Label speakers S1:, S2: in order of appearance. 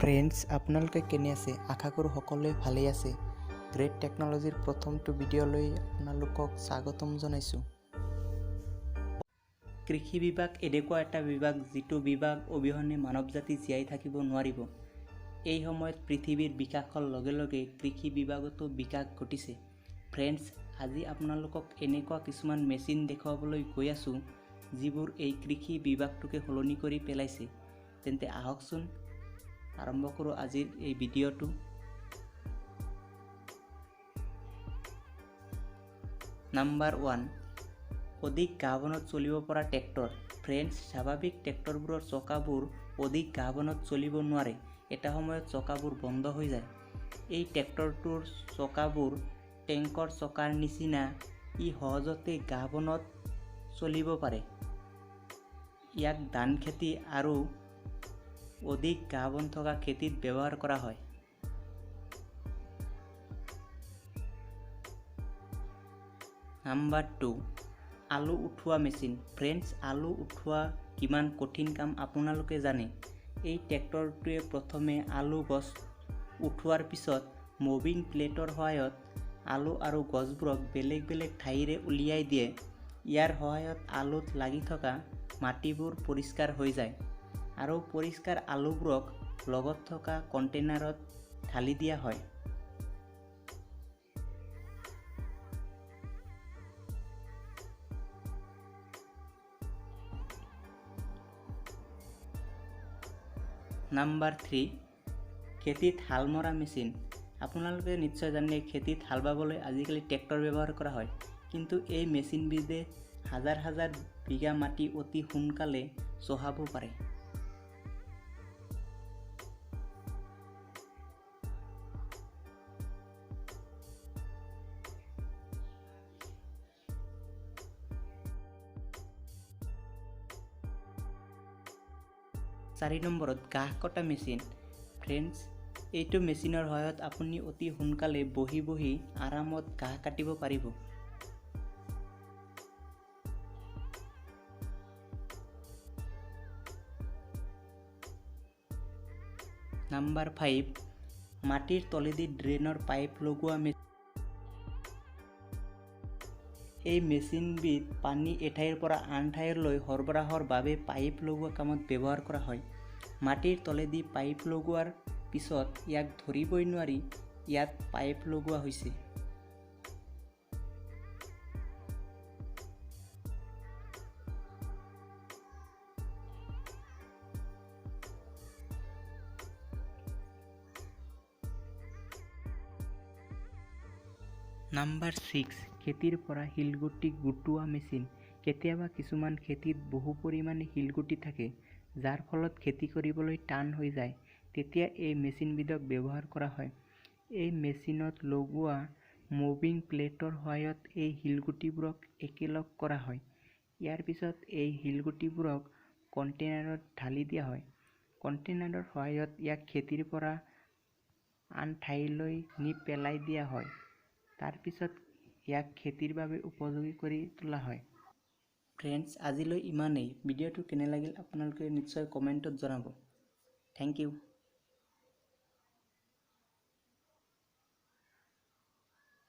S1: Friends, আপোনালোকে কেনে আছে? আশা কৰোঁ সকলোৱে ভালেই আছে। গ্ৰেট টেকন'লজিৰ প্ৰথমটো ভিডিঅ'লৈ আপোনালোকক স্বাগতম জনাইছোঁ। কৃষি বিভাগ এনেকুৱা এটা বিভাগ, যিটো বিভাগ অবিহনে মানৱ জাতি জীয়াই থাকিব নোৱাৰিব। এই সময়ত পৃথিৱীৰ বিকাশৰ লগে লগে কৃষি বিভাগতো বিকাশ ঘটিছে। ফ্ৰেণ্ডছ, আজি আপোনালোকক এনেকুৱা কিছুমান মেচিন দেখুৱাবলৈ গৈ আছোঁ, যিবোৰ এই কৃষি বিভাগটোকে সলনি কৰি পেলাইছে। তেন্তে আহকচোন, আৰম্ভ কৰোঁ আজিৰ এই ভিডিঅ'টো। নাম্বাৰ 1, অধিক ঘাঁহ বনত চলিব পৰা ট্ৰেক্টৰ। ফ্ৰেণ্ডছ, স্বাভাৱিক ট্ৰেক্টৰবোৰৰ চকাবোৰ অধিক ঘাঁহ বনত চলিব নোৱাৰে। এটা সময়ত চকাবোৰ বন্ধ হৈ যায়। এই ট্ৰেক্টৰটোৰ চকাবোৰ টেংকৰ চকাৰ নিচিনা। ই সহজতে ঘাঁহ বনত চলিব পাৰে। ইয়াক ধান খেতি আৰু অধিক ঘাঁহ বন থকা খেতিত ব্যৱহাৰ কৰা হয়। নাম্বাৰ 2, আলু উঠোৱা মেচিন। ফ্ৰেণ্ডছ, আলু উঠোৱা কিমান কঠিন কাম আপোনালোকে জানে। এই ট্ৰেক্টৰটোৱে প্ৰথমে আলু গছ উঠোৱাৰ পিছত মুভিং প্লেটৰ সহায়ত আলু আৰু গছবোৰক বেলেগ বেলেগ ঠাইৰে উলিয়াই দিয়ে। ইয়াৰ সহায়ত আলুত লাগি থকা মাটিবোৰ পৰিষ্কাৰ হৈ যায় আৰু পৰিষ্কাৰ আলুবোৰক লগত থকা কণ্টেইনাৰত ঢালি দিয়া হয়। নাম্বাৰ 3, খেতিত হাল মৰা মেচিন। আপোনালোকে নিশ্চয় জানে, খেতিত হাল বাবলৈ আজিকালি ট্ৰেক্টৰ ব্যৱহাৰ কৰা হয়। কিন্তু এই মেচিনবিধে হাজাৰ হাজাৰ বিঘা মাটি অতি সোনকালে চহাব পাৰে। 4 নম্বৰত ঘাঁহ কটা মেচিন। ফ্ৰেণ্ডছ, এইটো মেচিনৰ সহায়ত আপুনি অতি সোনকালে বহি বহি আৰামত ঘাঁহ কাটিব পাৰিব। নাম্বাৰ 5, মাটিৰ তলেদি ড্ৰেইনৰ পাইপ লগোৱা মেচিন। এই মেচিনবিধ পানী এঠাইৰ পৰা আন ঠাইলৈ সৰবৰাহৰ বাবে পাইপ লগোৱা কামত ব্যৱহাৰ কৰা হয়। মাটিৰ তলেদি পাইপ লগোৱাৰ পিছত ইয়াক ধৰিবই নোৱাৰি ইয়াত পাইপ লগোৱা হৈছে। নাম্বাৰ 6, খেতিৰ পৰা শিলগুটি গোটোৱা মেচিন। কেতিয়াবা কিছুমান খেতিত বহু পৰিমাণে শিলগুটি থাকে, যাৰ ফলত খেতি কৰিবলৈ টান হৈ যায়। তেতিয়া এই মেচিনবিধক ব্যৱহাৰ কৰা হয়। এই মেচিনত লগোৱা মুভিং প্লেটৰ সহায়ত এই শিলগুটিবোৰক একেলগ কৰা হয়। ইয়াৰ পিছত এই শিলগুটিবোৰক কণ্টেইনাৰত ঢালি দিয়া হয়। কণ্টেইনাৰৰ সহায়ত ইয়াক খেতিৰ পৰা আন ঠাইলৈ নি পেলাই দিয়া হয়। তাৰপিছত ইয়াক খেতিৰ বাবে উপযোগী কৰি তোলা হয়। ফ্ৰেণ্ডছ, আজিলৈ ইমানেই। ভিডিঅ'টো কেনে লাগিল আপোনালোকে নিশ্চয় কমেণ্টত জনাব। Thank you.